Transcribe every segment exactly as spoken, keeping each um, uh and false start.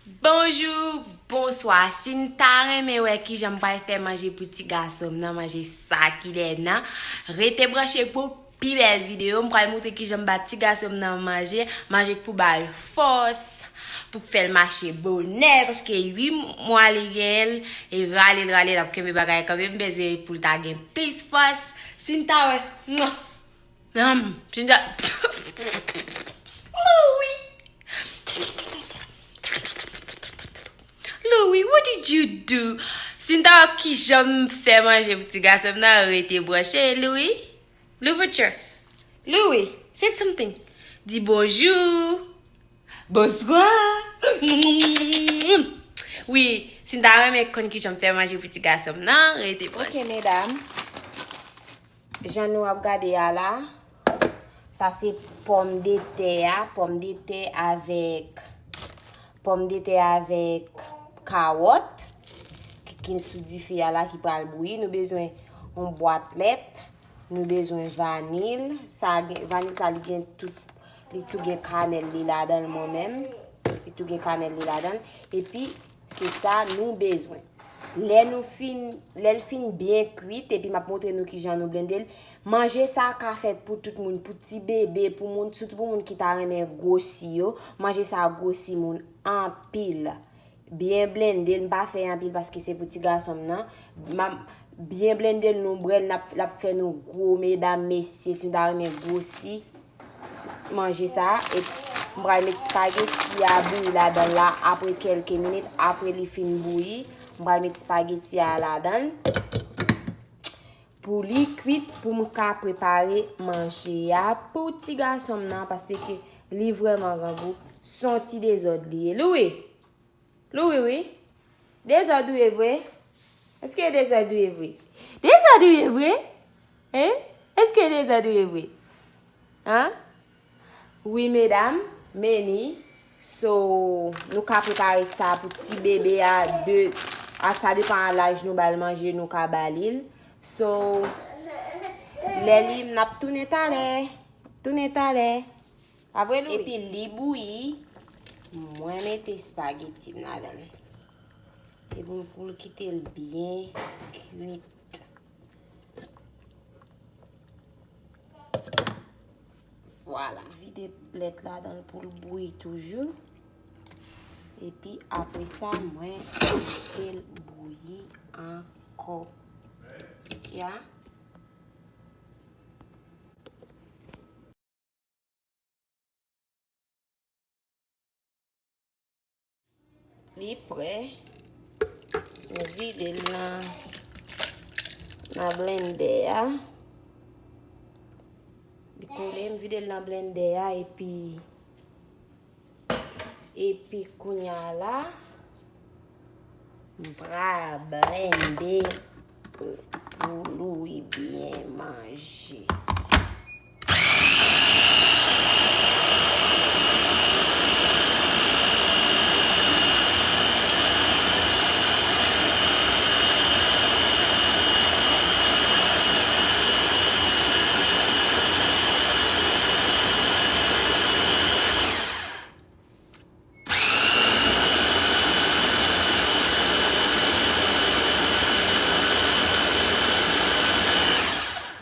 Bonjou, bonswa. Si n ta renmen wè kijan m pral fè manje pou ti gason m nan, manje sa ki dèyè m nan, rete branche pou pi bèl videyo. M pral montre kijan m ba ti gason m nan manje, manje k pou ba l fòs, pou k fè l mache bonè, paske uit mwa li genyen l, e rale l, rale l ap kenbe bagay kanmenm, bezwen pou l ta gen plis fòs. Si n ta wè, mwa, Nanm, Cynthia. Louis. Louis, what did you do? Cynthia, kijan m fè manje pou ti gason m nan, rete branche, Louis. Louverture. Louis, say something. Di bonjou. Bonswa. Wi, Cynthia renmen konn kijan m fè manje pou ti gason m nan, rete branche. Ok, medam. Jan nou ap gade a la, sa se pòmdetè a, pòmdetè avèk, pòmdetè avèk kawòt ki, ki sou dife a la ki pral bouyi. Nou bezwen yon bwat lèt, nou bezwen vanil. Sa gen, vanil sa li gen tout, li tou gen kanèl li ladan l mwen menm. Li tou gen kanèl li ladan l. Epi, se sa nou bezwen. Lè nou fin, lè l fin byen kwit, epi m ap montre nou kijan nou blende l. Manje sa ka fèt pou tout moun, pou ti bebe, pou moun, sitou pou moun ki ta renmen gwosi yo. Manje sa gwosi moun anpil. Byen blende l, m pa fè anpil paske se pou ti gason m nan. M ap byen blende l, nou bwè l, n ap, l ap fè nou gwo, medam, mesye, si nou ta renmen gwosi. Manje sa, e m pral met espageti a bouyi ladan la apre kèlke minit, apre li fin bouyi, m pral met espageti a ladan pou li kwit, pou m ka prepare manje a pou ti gason m nan, paske li vrèman grangou, se yon ti dezòd li ye. Louis! Louis, wi. Dezòd ou ye vre? Èske dezòd ou ye vre? Dezòd ou ye vre? Hein? Èske dezòd ou ye vre? Hein? Wi, medam, meni. So, nou ka prepare sa pou ti bebe a de, a sa depan a laj nou ba l manje, nou ka ba li l. So, lè li, n ap tounen talè. Tounen talè. Pa vre, Louis? Epi li bouyi, mwen mete espageti m ladan l. Epi pou l kite l byen kwit. Vwala. Vide lèt ladan l pou l bouyi toujou. Epi apre sa, mwen kite l bouyi ankò. Ya. Li prè. M vide l nan, nan blendè a. Li koule, m vide l nan blendè a, epi, epi kounye a la, m pral blende pou Louis byen manje.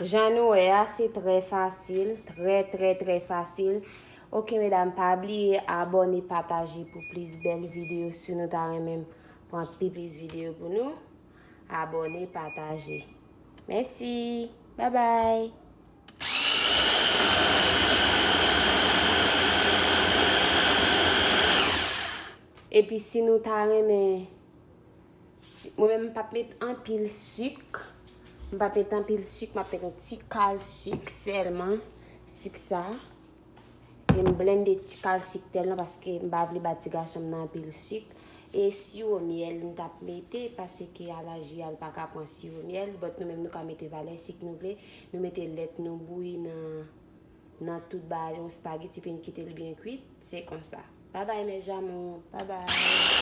Jan nou wè a, se trè fasil, trè, trè, trè fasil. Ok, medam, pa bliye abòne, pataje pou plis bèl videyo. Si nou ta renmen pran pi plis videyo pou nou, abòne, pataje. Mèsi. Babay. Epi si nou ta renmen, si, mwen menm m p ap met anpil sik. M p ap met anpil sik, m ap met yon ti kal sik sèlman. Sik sa. E m blende ti kal sik tèlman paske m pa vle ba ti gason m nan anpil sik. E siwo myèl m t ap mete, paske alaji a l pa ka pran siwo myèl, but nou menm nou ka mete valè sik nou vle. Nou mete lèt nou bouyi nan, nan tout bagay, yon espageti, epi n kite l byen kwit. Se konsa. Babay, mes amours. Babay.